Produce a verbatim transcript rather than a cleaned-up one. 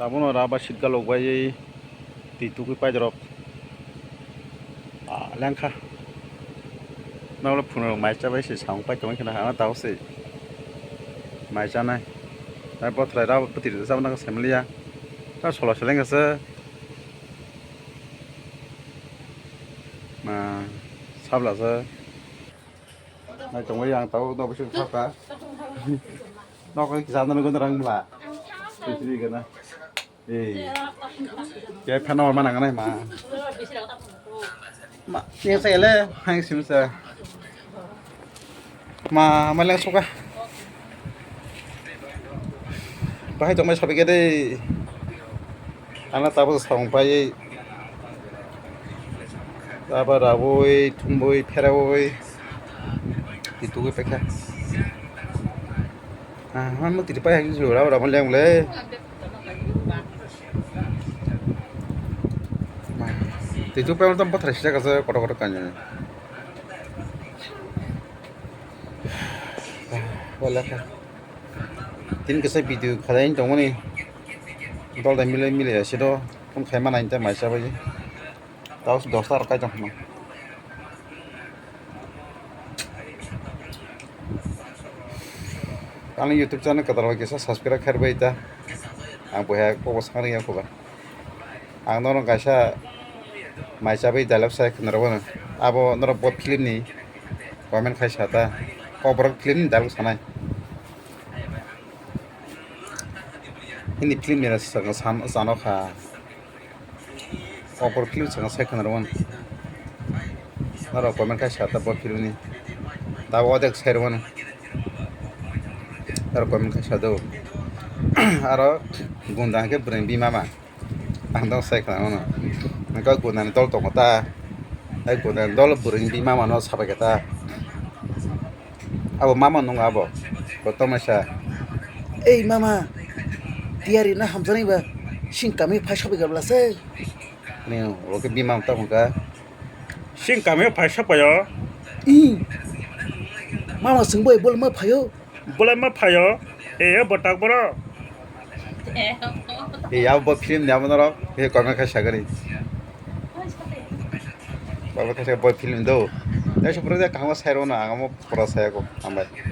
Abono raba seat galok bai twi tugwi paidorok, ah, lengkha. Nokle phunuk mai chabai se samung pai tongwi kheno hana tao se mai chanai. Nai bothrai raba bwtwi rwjak nang se maliya. Ta sola seleng se ma sabla se. Nai tongwi ang tao no bisu thaka. Nokni kisa no gana rang mla. Sisiri gana. Eh. Ya phano ma nang nai ma. Ma, ni sa ele, hai sim sa. Ma, ma leng suka. Bahai tongmai sabi gede. Ana tabo song pai. Tabo raboi, thumboi, pheraboi. Itu pai kha. Ah, man mo tiri pai hai jora ora mo leng le. Twi tu pai tam pathar sijak asa kotor kotor kanya. Wala kha. Tin kisa video khalai tongmani. Dol dai mile mile ase do. Phone khai mana inte mai chabai. Tao dosta rok kai tong khna. Ani YouTube channel kwtal bai kisa subscribe khair bai ta. Ang bo hai kok bo sakni ya kho ba. Ang norok kaisa mai chabai dialogue sai khna rw. Abo norok bo film ni comment khai sa ta. Kokborok film ni dialogue sanai. Hindi film ni rasa san, sano kha. Kokborok film saka sai khna rw. Norok comment khai sa ta bo film ni. Ta odek sai rw. Norok comment khai sa do. Aro gunda hwnkhe bwrwi bima ma. Ang dok sai khna mano. Hwnkhe gunda ni dol tongo ta. Ai gunda ni dol bwrwi bima mano sabai khe ta. Abo mama nung abo. Bo tongmai sa. Ei mama, tiyari na hamjaknai ba? Sing kami phai sabai gabla se. Ni oke bima ta hwnkha. Sing kami phai sabai o. I. Mama sing bai bol ma phaio. Bolai ma phaio. E botak boro. E abo bo film ni abo norok. E comment khai sagani. Comment khai sa bo film do. Dai supra de kaham sai rw na ang amo pura sai ko. Hambai.